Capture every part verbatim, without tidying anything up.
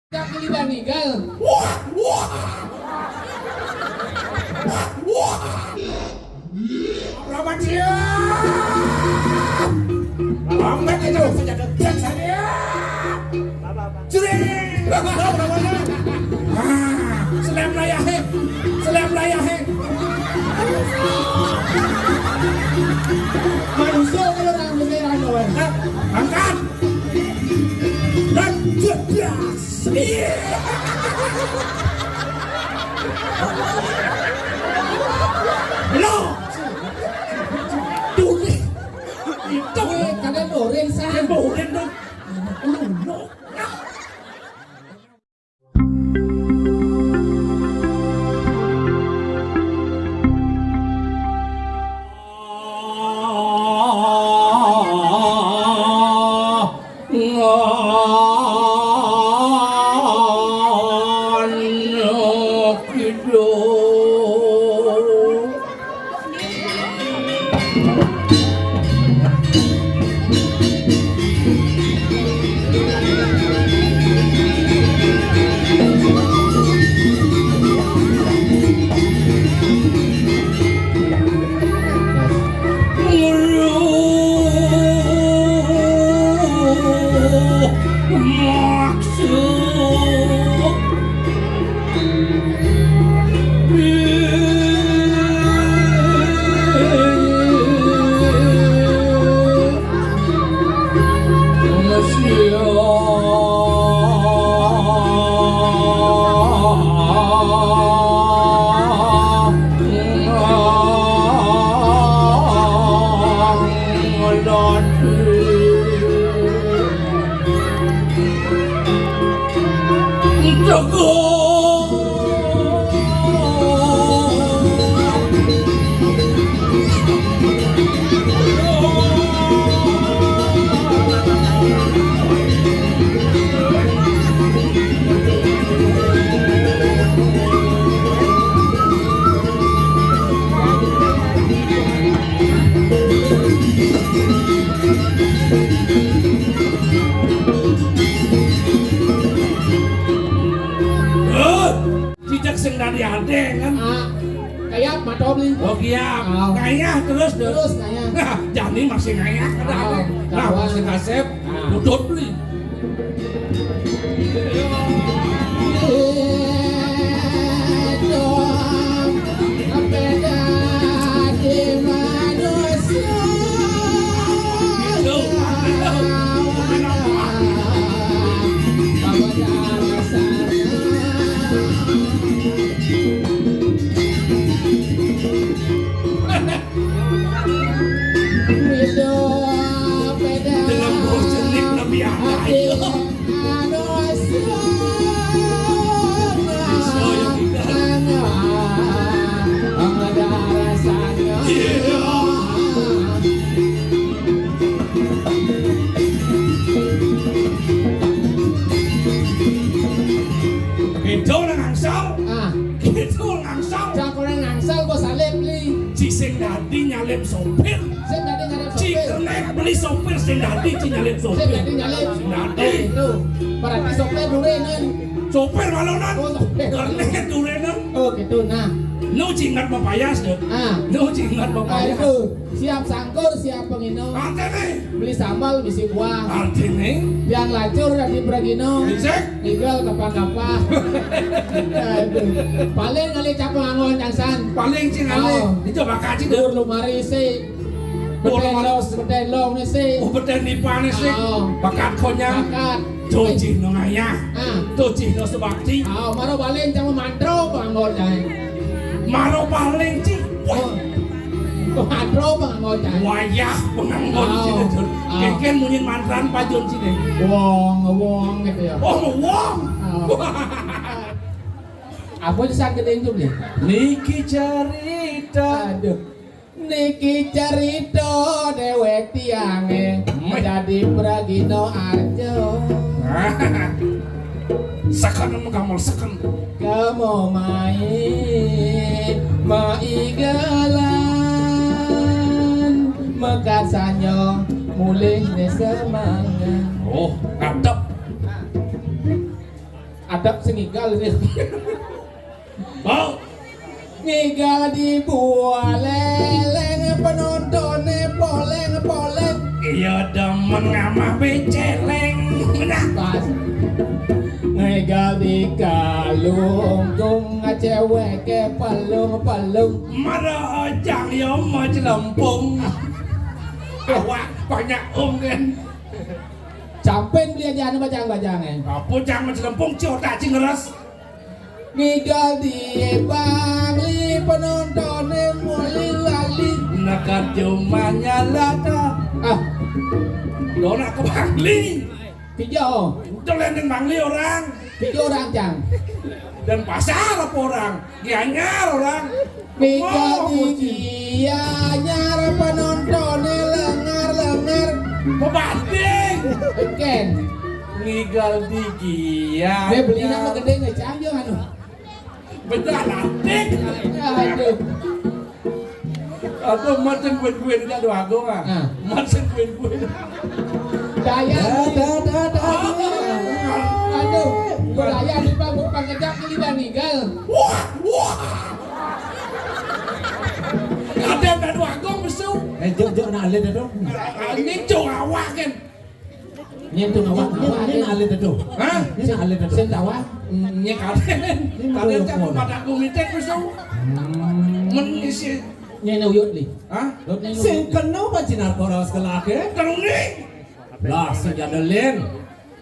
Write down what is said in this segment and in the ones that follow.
Kaki lima ninggal. Wah, wah. Wah, wah. Berapa dia? Lambat itu, saya dekat saya. Jering. Berapa, berapa, berapa? Ah, selem layahe. Selem layahe. Manusia kalau nang beneran, weh. Angkat. Dan jedas. Iya. Lo. Duni. Itu. Weh, kalian oren, San. Kalian oren, dong. Lu, lo. Cicak sing dadi adéng kan. Ah, kaya mato beli. Oh, iya. Ah. Ngayah terus, deh. Terus ngayah. Jani masih ngayah, ada. Ah, ada. Nah, kawan. Masih kasep, ah. Putut beli. Dengan bau cenik lebih ada. Gitu orang angsal. Ah. Gitu orang angsal. Cak orang angsal, bos Alip li. Ci sing dadi nyalip sopir. Sing dadi nyalip sopir. Ci kernet beli sopir, sing dadi ci nyalip sopir. Sing dadi nyalip. Sing dadi. Oh, gitu. Berarti sopir durenan. Sopir malonan. Oh, sopir. Kernet durenan. Oh, gitu. Nah. Nu ci ingat mapayas, deh. Ah. Nu ci ingat mapayas. Ah, itu. Siap sangkur, siap pengino. Artine? Beli sambal, bisi buah. Artine? Yang lacur dadi pragino. Becek? Ninggal kapah-kapah. Aduh. Paling ngalih capung anggon cangsan. Paling ci ngalih. Oh. Dicoba kaji, deh. Dur lumari si. Dur lumari. Betén long, betén long ni si. Oh, betén nipan ni si. Oh. Bakat konyang. Bakat. Tuh cih nu ngayah. Ah. Tuh cih nu subakti. Ah, maro paling cang mantro panganggo cai. Maro paling cih. Wah. Oh. Mantro panganggo cai. Wayah panganggo cai. Ah. Kénkén munyin mantran pajun cai. Wong, wong gitu ya. Oh, wong. Ah. Apa sih sakit itu nih? Niki carita. Aduh. Niki carita déwék tiangé. Hmm. Dadi pragina arca. Seken, kamu seken. Kamu mai maigelan, mekasanya mulih né semangat. Oh, ngadep. Adep sing ngigel sih. Oh, ngigel di buah leleng, penontonnya poleng-poleng. Iya demen ngamah beceleng. Nah, pas. Ngigel di kalungkung, cewek ke pelung-pelung. Mara ojang yo mau celempung. Awak banyak ung kan. Campin beli aja anu bajang-bajang, eh. Apa jang mau celempung, ciok tak cingeres. Ngigel di Bangli, penontonnya muli lali. Nekat cuma nyala dah. Ah, dona ke Bangli. Tiga, oh. Udah landing Bangli orang. Tiga orang, Cang. Dan pasar apa orang? Gianyar orang. Ngigel di Gianyar, penontonnya lengar-lengar. Bebanding. Ken. Ngigel di Gianyar. Dia beli nama gede nggak, Cang, dia anu. Bedah latih. Aduh. Aduh, macam kuen-kuen aja doa gua. Ah. Macam kuen-kuen. Daya. Dah, dah, dah, dah. Aduh, budaya di panggung pangejak ini dah ngigel. Wah, wah. Ada dah doa gua musuh. Eh, jok, jok, nak alih dah dong. Ini jok awak kan. Ini tuh ngawak, ngawak, ini alih dah tuh. Hah? Ini alih dah tuh. Sing tawang. Ini kalian. Ini kalian mau tak pada aku mitek musuh. Hmm. Men isi. Ini uyut li. Hah? Sing kena apa jinar koros kelake? Terus nih. Lah, sing ada lin.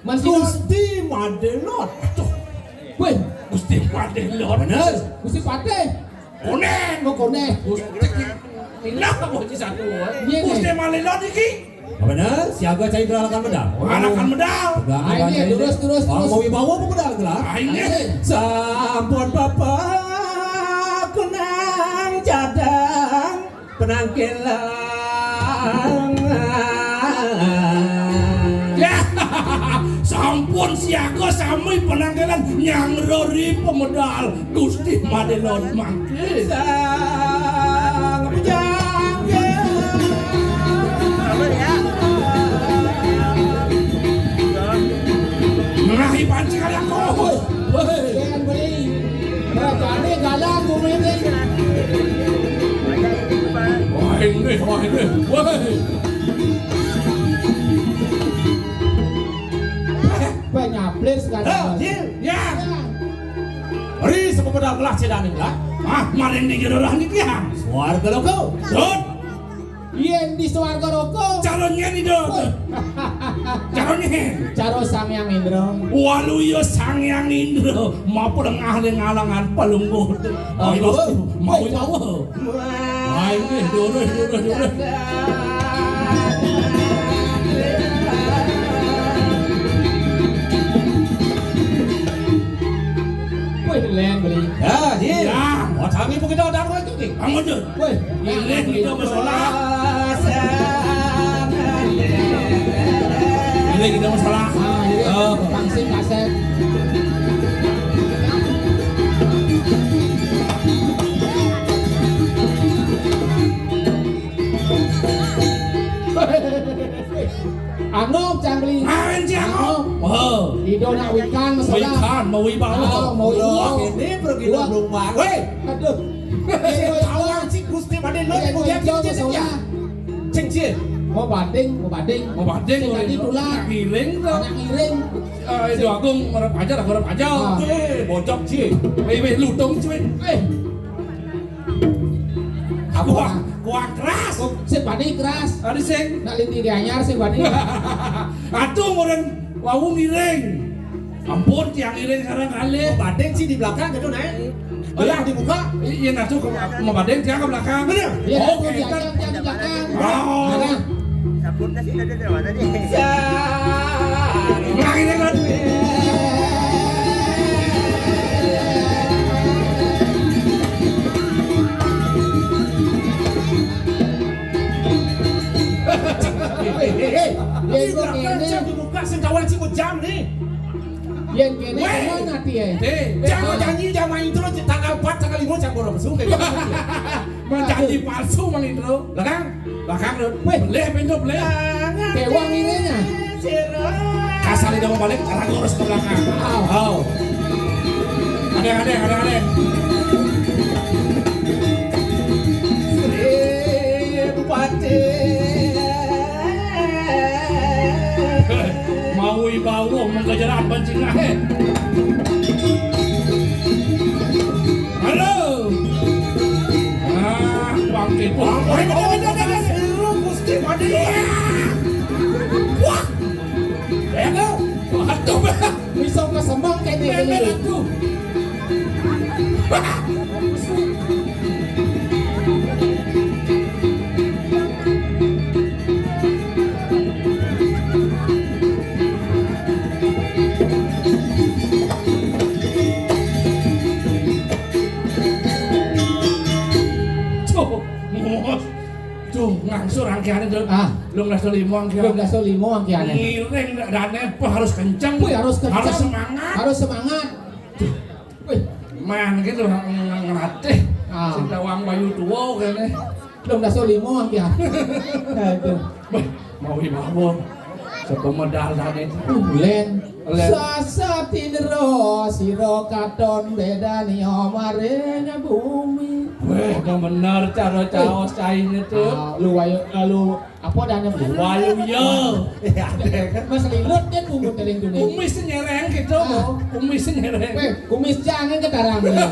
Gusti Madelon. Aduh. Weh, Gusti Madelon. Bener. Gusti Patih. Konen. Oh, konen. Gusti. Ilah, apa satu? Iya, Gusti Madelon iki. Bener, siaga cai gelalakan medal. Anakan medal. Ayo, terus, terus, terus. Mau wibawa apa medal gelar? Ayo. Sampun bapak kunang jadang. Penangkilan. Ya, sampun siaga sami penangkilan nyang rori pemedal Gusti Madelon mangke. Sang pujangga. Menahi panci kali aku. Woi. Jangan beli. Rajane galang bumi ini. Wah, ini, wah, ini. Woi. Banyak plis kan. Hah, Jil? Ya. Ri sepeda gelah cedaning lah. Ah, maring di jero roh niki, ah. Swarga loko. Dut. Yen di swarga roko. Caro nyen, Ido. Caro nyen. Caro Sang Hyang Indra. Waluya Sang Hyang Indra. Mapu lengah ning alangan pelungguh. Mau bawa. Mau bawa. Wah, ini durus, durus, durus. Wih, len beli. Ya, iya. Ya. Wah, kami begitu ada apa itu, Ki? Bangun, Dut. Woi, ini kita masalah. Ini kita masalah. Ah, ini. Oh. Pangsit kasep. Angguk, Cangkli. Ngawen si Angguk. Angguk. Oh. Ido nak wikan, masalah. Wikan, mau wibawa. Ah, mau wibawa. Wah, ini pergi. Wah. Belum, Bang. Weh. Aduh. Sing tawang si Gusti Madelon, iya, kemudian iya, cincin, iya, ya. Cincin. Mau banding, mau banding. Mau banding, sing mau tadi banding. Tulang. Anak ngiring, tuh. Anak ngiring. Eh, Ido Agung, merep aja lah, merep aja. Ah. Eh, bocok, Ci. Weh, weh, lutung, cuy. Eh. Kuah, kuah keras. Oh, sing bani keras. Ada sing. Nak lindi anyar, sing bani. Atuh, murun wau ngiring. Ampun, tiang ngiring sareng kalih. Mau banding sih di belakang gitu, Nek. Oh, ya, dibuka. Iya, nah, tuh, mau banding, tiang ke belakang. Bener. Iya, oh, tuh, oke, tiang, kan. Tiang di belakang. Oh. Nah. Sabun kasih tadi dari mana nih? Ulangi dengan. Hei, hei, hei. Ini belakang ini. Jam dibuka, sing tawang sih jam nih. Yen kene. Weh. Kemana, Ti, eh? Ti, jangan janji, jangan main terus, tanggal empat, tanggal lima, jangan boros. Sudah. Menjanji palsu, Mang Indro. Belakang, belakang, Dut. Weh. Belih pintu, belih. Dewa ngiranya. Kasar, dia mau balik, cara lurus ke belakang. Au. Au. Ada, ada, ada. Sri Patih. Mau ibawa mengkejaran pancing ae. Halo. Ah, bangkit. Wah, wah, wah, wah, wah, wah. Seru Gusti Patih. Wah. Aduh. Aduh. Bisa kesembang kene. Aduh. Tuh, mus. Tuh, ngangsur angkiane, Dul. Ah. Belum gas limo angkiane. Belum gas limo angkiane. Ngiring dane harus kenceng. Wih, harus kenceng. Harus semangat. Harus semangat. Wih, man gitu ng-, ng-, ngelatih. Ah. Sing tawang bayu tua kene. Belum gas limo angkiane. Aduh. Wih, mau ibawa. Sepemedal tadi. Len. Len. Sasat indra sira katon bedani maring bumi. Weh, yang bener cara caos caine tuh. Ah, lu wayu, lu apa dane? Wayu ya. Iya, deh. Mas Lilut dia kumis teling dunia. Kumis nyereng gitu, ah. Kumis nyereng. Weh, kumis jangan ketarang ya.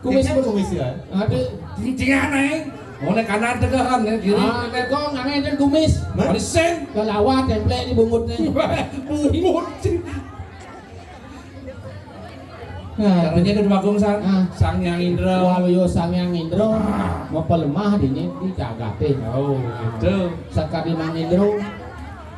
Kumis. Ini kumis ya? Ada. Cincin aneh. Oh, nek kanan tegahan, nek kiri. Ah, nek kong aneh dan kumis. Hah? Arisin. Lelawat template di bungut nih. Bungut. Nah, caranya itu Bagong Sang. Ah. Sang Yang Indra. Waluyo Sang Yang Indra. Ah. Mau pelemah di ini di jagate. Oh, gitu. Sakadi Mang Indra.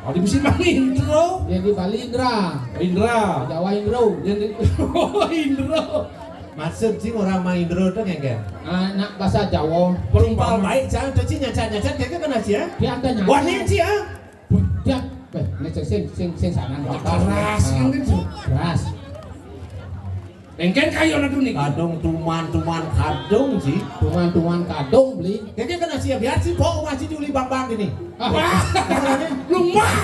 Oh, di musim Mang Indra. Yang di Bali Indra. Indra. Jawa Indra. Yang di, oh, Indra. Maksud sih orang Mang Indra itu ngengken. Anak bahasa Jawa. Perumpal baik, jangan tuh sih nyacat-nyacat kayak kena sih ya. Dia ada nyacat. Wah, ini sih ya. Dia, eh, ini sing, sing, sing, sing sana. Keras, ini tuh. Keras. Engken kayu anak tuh nih. Kadung tuman-tuman kadung sih. Tuman-tuman kadung beli. Kayaknya kena sih ya, biar sih bawa masih diuli bambang gini. Apa? Apa namanya? Lumah.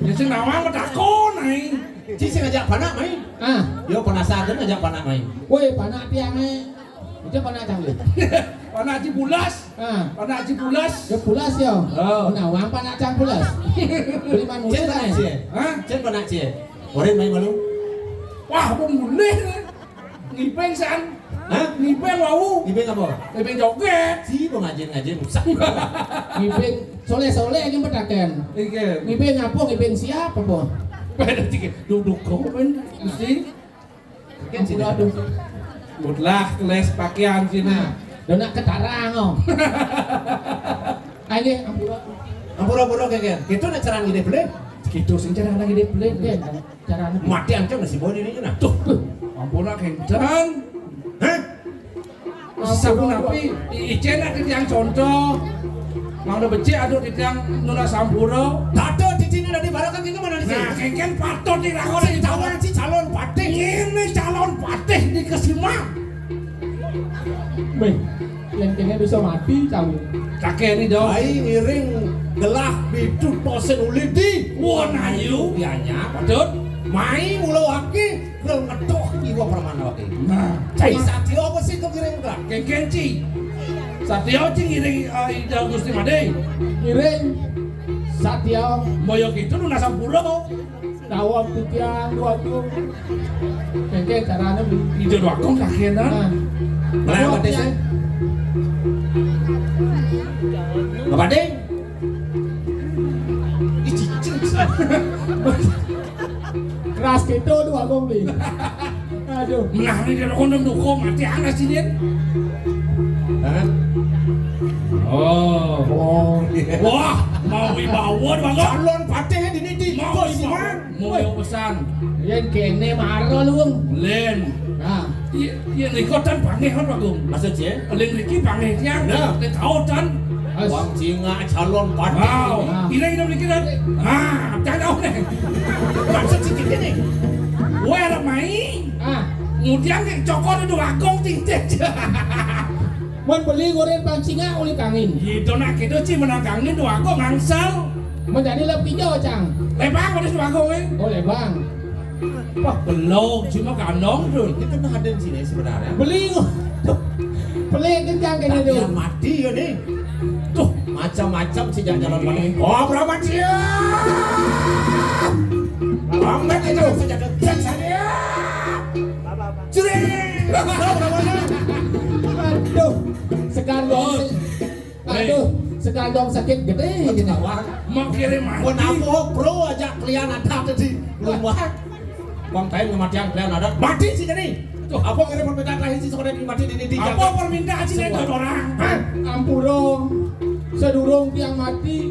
Ya sing nawang takon ae. Ci sing ngajak panak main. Ah. Yo penasaran ngajak panak main. Woi, panak tiang ae. Itu panak cang lho. Panak Haji Bulas. Ah. Panak Haji Bulas. Ya Bulas ya. Oh. Nawang panak cang Bulas. Beli manusia. Cen panak cie. Hah? Cen panak cie. Oren main malu. Wah, pemulih. Ngipeng san. Hah? Ngipeng wau. Ngipeng apa? Ngipeng joget. Si pengajian-ngajian rusak. Ngipeng soleh-soleh aja petaken. Iya. Ngipeng apa? Ngipeng siap apa? Beda dikit. Duduk kau kan mesti. Kan sini. Aduh. Mutlah keles pakaian sini. Nah, dona ketarang oh. Ayo, ampura. Ampura-ampura keken. Itu nak cara ngide beli. Gitu sing cara ngide beli. Carane mati ancam nasi boni ini nah. Tuh, tuh. Ampun lah kenten. Hah? Sabu napi icen ada tiang contoh. Mau udah becik aduh di tiang nuna sampura. Tato di sini dari barakan ini mana di sini? Nah, kengken patut di lakon si calon si calon patih. Ini calon patih di kesima. Beh, yang kene bisa mati cawe. Kakek ini dong. Ai ngiring gelah bidu tosen ulidi. Wah, ayu. Bianya. Patut. Mai mula wake, kul ngetuh iwa permana wake. Nah, cai satya apa sih kok ngiring gelah? Kengken ci. Satya ci ngiring, eh, Ida Gusti Made. Ngiring satya. Moyo gitu lu nasam pura mau. Tawang titiang dua tu. Kengke carane beli. Ijo dua kong kakenan. Nah. Melewat desa. Bapak Ding. Ih, cicing. Keras gitu dua kong beli. Aduh. Nah, ini dia kondom duko mati anak sini. Hah? Oh. Oh, iya. Wah, mau ibawa banget. Calon patih di ini di mau ibawa. Mau yang pesan. Yen kene maro lu, Wong. Len. Nah. Iya, iya, niko tan pangeh kan, Pak Gung? Maksud sih? Len niki pangeh tiang. Nah. Nek kau tan. Wong Cina calon patih. Wow. Nah. Ira ira niki tan. Ah, tak tahu nih. Maksud sih gini nih. Wah, ramai. Ah. Kemudian nek cokor itu Pak Gung tintet. Mun beli goreng pancingak oleh kangin. Gitu nak gitu sih menang kangin dua kok ngangsal. Mun jadi lep hijau cang. Lebang pada dua kok eh. Oh lebang. Wah, belum, cuma kandong tuh. Itu kan ada di sini sebenarnya. Beli. Tuh. Beli kencang kayaknya tuh. Tapian mati ya nih. Tuh, macam-macam sejak jalan mana. Oh, berapa dia? Lambat itu. Sejak dekat saya. Curi. Aduh, sekandong. Oh. Aduh, sekandong sakit gede gini. Makin mati. Kenapa bro aja kalian ada tadi rumah? Bang Tain kematian kalian ada. Mati sih tadi. Tuh, apa ngirim permintaan terakhir sih sekolah mati di, di apa permintaan sih dari orang? Hah? Ampura, sedurung tiang mati,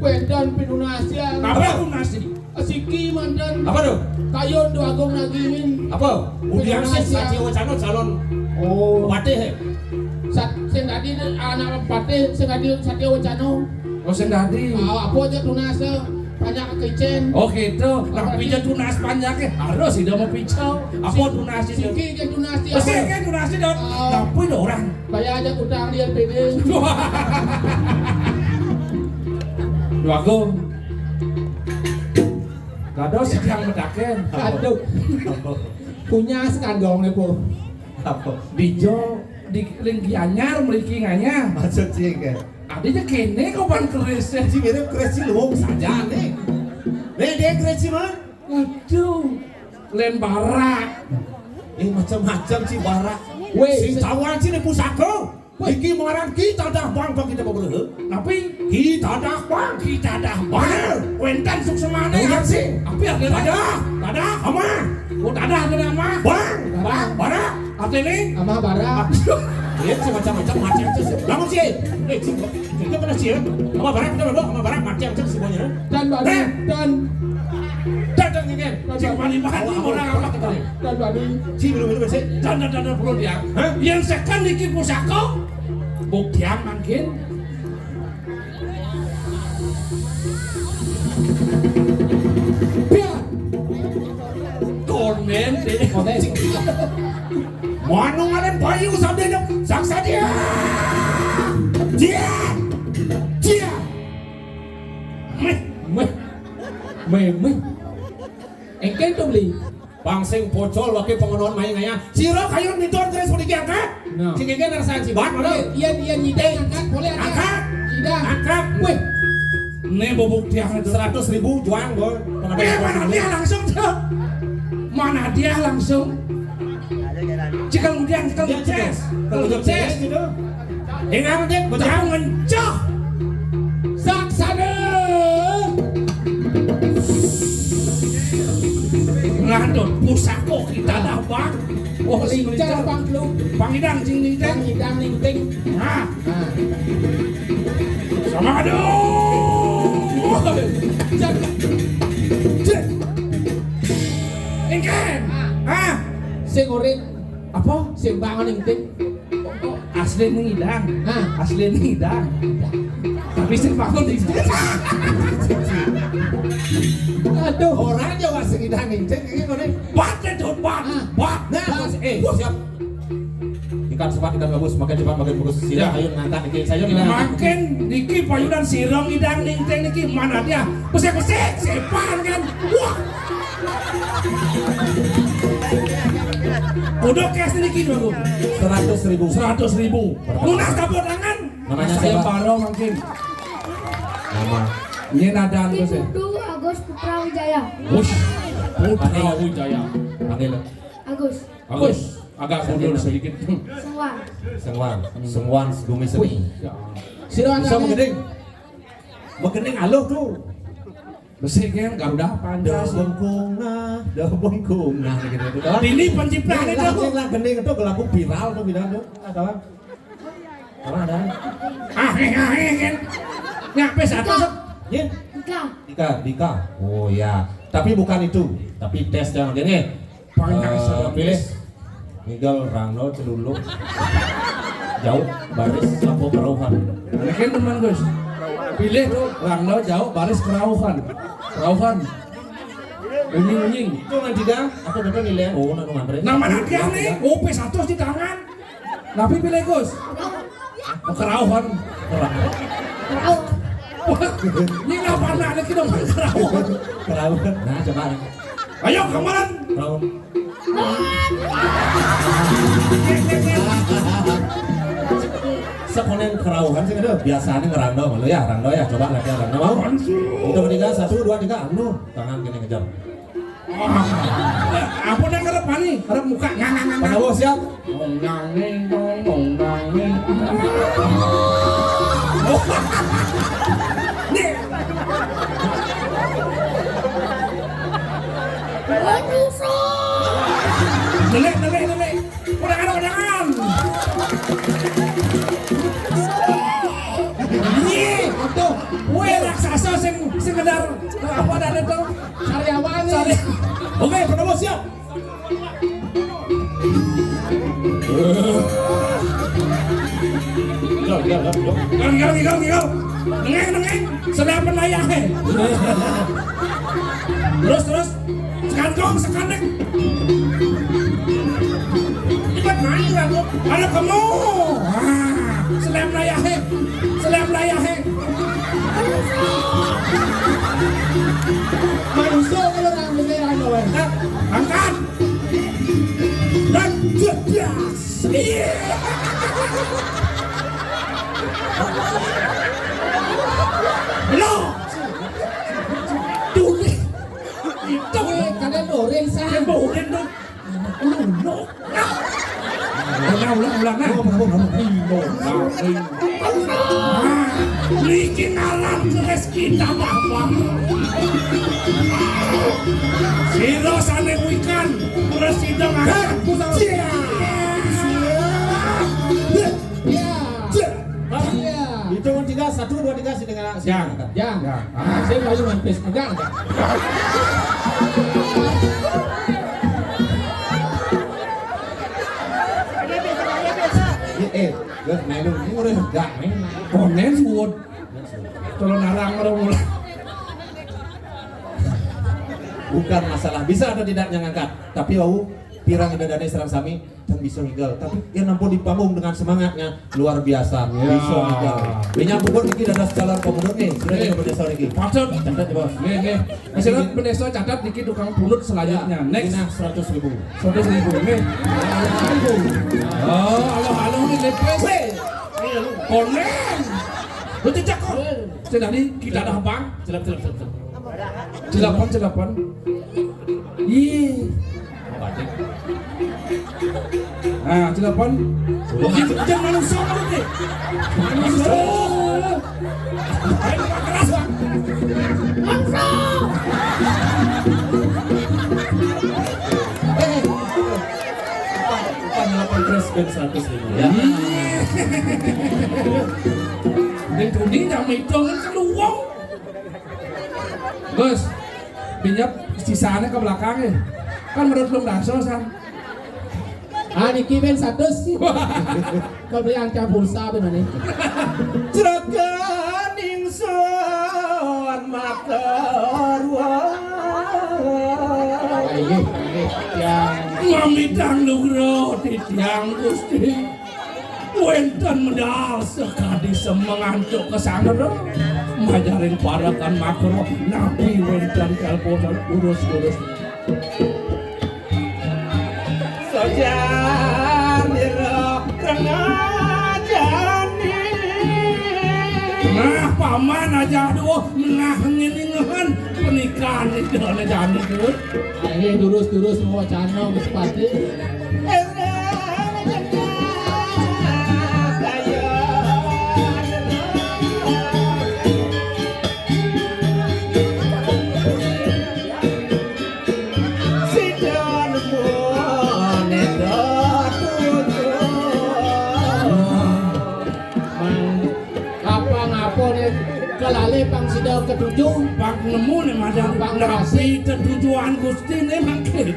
wénten pinunasian. Apa lunasi? Siki manten. Apa tuh? Kayun Déwa Agung Nagihin. Apa? Udian sih Satya Wacana calon. Oh. Bupati, he. Sat-, sing dadi anak bupati, sing dadi Satya Wacana. Oh, sing dadi. Ah, apa aja tunas, eh, banyak kecen. Oh, gitu. Tapi aja tunas banyak ya. Harus tidak mau picau. Apa tunas itu? Siki aja tunas dia. Pasti kan tunas itu. Oh. Tapi orang. Bayar aja utang di N P D. Déwa Agung. Kados yang medaken. Aduh. Punya sekandong nih, Bu. Apa? Dijo di ring Gianyar mriki nganyar. Maksud sih kayak. Adanya kene kok ban keris ya. Si mirip keris si luwung saja nih. Nih dia keris si man. Waduh. Len barak. Eh, macam-macam si barak. Weh, si tawan si pusaka. Iki maran kita dah bang bang kita beberapa. Tapi kita dah bang, kita dah bang. Wénten suksemane. Iya sih. Tapi ada ada. Ada. Ama. Oh, ada ada ama. Bang. Bang. Bara. Artine? Ama bara. Iya sih macam-macam macam itu sih. Bangun sih. Eh, sih. Kita pernah sih ya. Ama bara kita belum ama bara macam itu semuanya. Dan baru dan dan dan ini kan. Cik paling mahal orang apa? Dan baru. Cik belum belum sih. Dan dan dan belum ya. Hah? Yang second iki pusaka. Buktian mangkin. Pian. Konen deh. Konen. Manu ngalen bayu sambil nyep saksa dia. Dia. Dia. Meh. Meh. Meh, meh. Engken to beli. Bang sing pocol wake pengenon main ngaya. Sira kayun minton terus puniki angkat. Nah. Sing ngene rasaan si Bang, mana? Iya, iya, iya, nyidang angkat, boleh angkat. Angkat. Nyidang. Angkat. Wih. Ini bubuk dia seratus ribu juang, Bang. Iya, mana dia langsung tuh? Mana dia langsung? Cikal kemudian, cikal Dia ces. Kalau udah ces gitu. Ingat, Dik, betul. Jangan cah. Saksana. Ngandut pusako kita dah, Bang. Oh, lincah, Bang, lu. Bang Idang, cing, cing, cing. Bang Idang, ning, ting. Nah. Nah. Sama aduh. Cek. Cek. Engken. Ah. Sing urip. Apa? Sing bangun ning, ting. Asli nih idang. Hah? Asli nih idang. Tapi sing bangun di Aduh. Orang Jawa sing idang nginting iki ngene. Bat itu, bat. Ah. Bat. Nah, Bat. Bos, eh, Bat. Siap. Ikan cepat, ikan bagus, makin cepat, makin bagus. Sila, ya. Ayo ngangkat iki. Saya ngangkat. Makin niki payunan sirong idang nginting niki mana dia? Pesek-pesek, sepan kan. Wah. Udah cash niki, Bang. Seratus ribu. Seratus ribu. Lunas tepuk tangan. Namanya saya siapa? Paro mungkin. Nama. Ini nadaan Tim terus ya. Putu Agus Putra Wijaya. Wush. Putra Wijaya. Panggil. Agus. Agus. Agak mundur sedikit. Sengwan. Sengwan. Hmm. Sengwan Gumi Seni. Wih. Ya. Sira bisa angkat. Menggending. Menggending aluh tuh. Besi kan Garuda Pancasila. Dah bengkung nah, dah bengkung nah gitu tuh. Ini penciptaan itu. Lah, lah, gending itu lagu viral tuh bilang tuh. Ada. Apa ada? Ah, eh, ah, eh, kan. Nyampe satu. Dika. Ye? Dika. Dika, Dika. Oh ya. Tapi bukan itu. Tapi tes yang gini. Panas. Eh, pilih. Miguel Rano celuluk. Jauh baris apa kerauhan. Ini kan teman Gus. Pilih tuh Rano jauh baris kerauhan. Kerauhan. Unying-unying. Itu ngan tidak? Apa betul nilai? Oh, nanu ngantri. Nama nanti nih? Oh, P satu di tangan. Tapi pilih Gus. Kerauhan. Kerauhan. Wah, ini nggak pernah ada kita main kerauhan. Kerauhan. Nah, coba. Ayo, kamaran. Raun. Sakonéan karauhan sing ada biasané ngerando malu ya, rando ya. Coba latihan rando mau. Itu ketiga, satu, dua, tiga, anu, tangan gini ngejar. Ampun, yang ngarep mana? Ngarep muka. Ngang, ngang, ngang, ngang. Prabowo siap. Ngang, ngang, ngang, ngang, ngang. Nih. Delik, delik, delik. Udah kan, udah kan. Iya, aduh. Weh, raksasa sing, sing kedar apa ada itu? Karyawan. Oke, Prabowo siap. Gigal, gigal, gigal, gigal. Nengeng, nengeng. Sedap menayah, eh. Terus, terus. Sekantong, sekandek. Ikut main, kan, tuh. Ada kamu. Ah, sedap menayah, eh. Sedap menayah, eh. Manusia kalau nang beneran, weh. Angkat. Dan jedas. Iya. Lo. Tuh. Itu. Weh, kalian boring, San. Kalian boring, dong. Lu, lo. Ulang, ulang, ulang, nah. Ulang, ulang, ulang. Niki ngaran keris kita, Bapak. Sira sané wikan, terus sida ngaran. Heh, pusat. Cia. Cia. Cia. Hitungan tiga, satu, dua, tiga, sini. Jang. Jang. Jang. Ah, saya paling mampir. Jang. Eh, eh, gue main dulu. Ini udah enggak, nih. Konen suwun. Kalau narang, kalau mulai. Bukan masalah bisa atau tidaknya ngangkat, tapi wau pirang ida dané sareng sami dan bisa ngigel. Tapi yang nampak di panggung dengan semangatnya luar biasa, iya, bisa ngigel. Banyak pupur niki dados calon pemuda nih, sudah, eh, kita bendesa niki. Patut. Catat, Bos. Nggih, nggih. Masih ingat bendesa, catat niki tukang punut selanjutnya. Ya, next. Nah, seratus ribu. Seratus ribu, nggih. Oh, halo, halo, nggih, next. Weh. Konen. Lu cecak kok. Sing tadi kita ada bang. Celap, celap, celap, celap. Celapan, celapan. Ih. Nah, celapan. Jangan manusia, manusia. Manusia. Ayo, keras, Bang. Langsung. Eh, eh, eh. Upah, upah delapan belas dan seratus ribu, ya. Ning kuning yang itu kan keluwung. Gus, pinjam sisanya ke belakang ya. Kan menurut lu nggak susah. Ah, niki ben satus. Kebeli angka pulsa ben nih. Juragan ingsun matur. Inggih, inggih, titiang. Mamitang nugra titiang Gusti. Wénten medal sekadi semeng antuk kesangera. Majaring parekan makro napi wénten kalposan urus-urus. Sajan ira rengajani. Nah, paman aja, aduh, nah, nginingan pernikahan itu, nah, jani, tuh. Ayo, durus-durus, mau wacana, Gusti Patih. Mang, apa ngapa nih? Kelale pang sida ketuju. Pang nemu nih, madang. Pang napi tetujuan Gusti nih mangkin.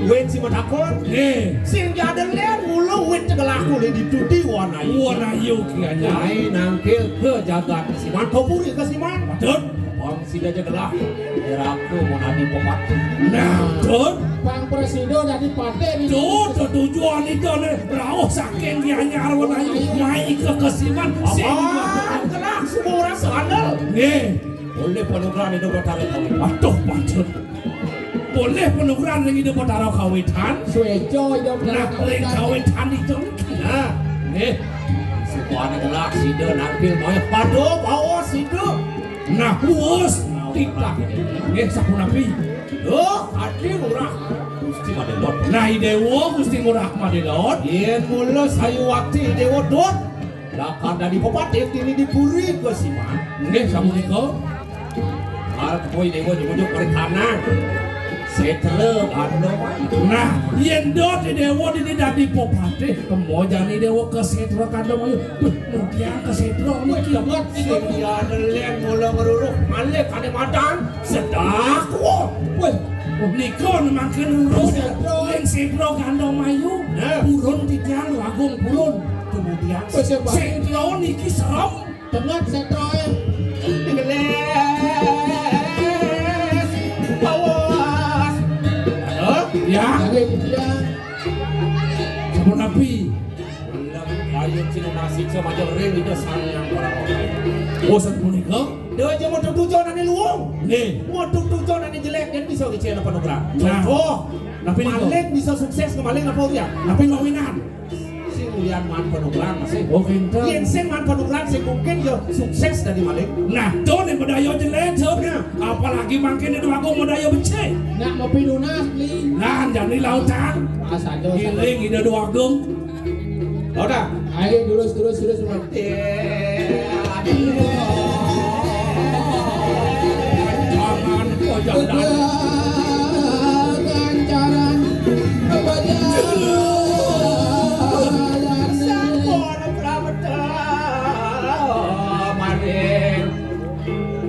Wit si matakon. Nggih. Sing jadeng nih, mula wit tegelah kuli dituti wanayu. Wanayu kianya. Ai nangkil ke jagat kesiman, kopuri kesiman. Patut. Pang sida aja gelah. Iraku mau nadi pepatih. Nah, betul. Pang presido dadi patih nih. Tuh, tuh, tujuan itu nih. Rauh saking Gianyar wanayu. Mai ke kesiman. Sing. Apaan? Gelah semua orang seandal. Nggih. Oleh panugrahan itu bertarik kami. Aduh, patut. Polih panugrahan ring Ida Batara Kawitan. Suéca Ida Batara Nah, ring Kawitan. Kawitan itu. Nah, nggih. Subané gelah sida nampil maya pada bawa sida. Nah, puas titah. Nggih, sapunapi? Duh, Adi Ngurah Gusti Madelot. Nah, I Déwa Gusti Ngurah Madelot. Yén mula sayuwakti I Déwa dot lakar dadi pepatih dini di puri Kesiman. Nggih, sapunika. Arep kowe I Déwa nyebut-nyebut perikanan. Sétra Gandamayu. Nah, yén dot I Déwa dini dadi pepatih, kema jani I Déwa ka Sétra Gandamayu. Wih, mudian ka Sétra niki. Wih, sing dia nelen mula ngeruruh malih kadé madan. Sedakwa. Wih, nika mangkin lurus. Sétra. Ning Sétra Gandamayu. Nah. Purun titiang Agung purun. Kemudian Wih, sing sing niki serem. Tengah sétraé. Geles. Awas. Halo? Ya. Sapunapi? Ayo cina nasi cuma aja ring itu sang yang orang. Oh, sapunika? Dia aja mau tujuan ane luung. Nih. Mau tujuan ane jelek, kan bisa kecil apa nugrah. Nah. Contoh. Napi nika? Maling bisa sukses ke maling apa ya? Napi mawinan? Sing ulian maan panugrahan masih. Oh, kinten. Yén sing maan panugrahan sing mungkin ya sukses dadi maling. Nah, to nek madaya jelek, to. Nah. Apalagi mangkin Ida Déwa Agung madaya becik. Nak mapinunas, Li. Nah, jani lautan. Pas aja. Giling Ida Déwa Agung. Lautan. Ayo, terus, terus, terus. Jangan, oh, jangan. Gancaran. Sampun, Pramata. Maring.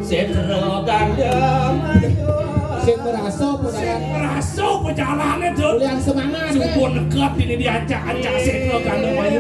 Sétra Gandamayu. Sing merasa perjalanan. Sing merasa perjalanan, Dut. Ulian semangat, eh. Sampun negap ini diacak-acak Sétra Gandamayu.